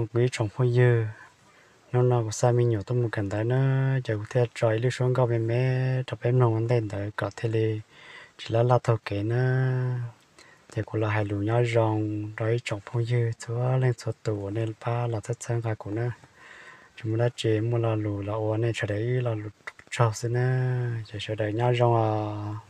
Kuv ib tsoom phooj ywg, hnub no kuv xa me nyuam tuaj mus kawm ntawv na, ces kuv thiaj tso ib lub suab nkauj me me rau peb mloog ua ntej ntawd kom thiaj li tsis laj laj taug kev na. Ces kuv los hais lus nyob zoo rau ib tsoom phooj ywg txhua leej txhua tus uas nej pab los txhawb txhawb nqa kuv na. Tsis muaj dab tsi, muaj lo lus los ua nej sawv daws ib lo lus tsaug xwb na. Ces sawv daws nyob zoo os.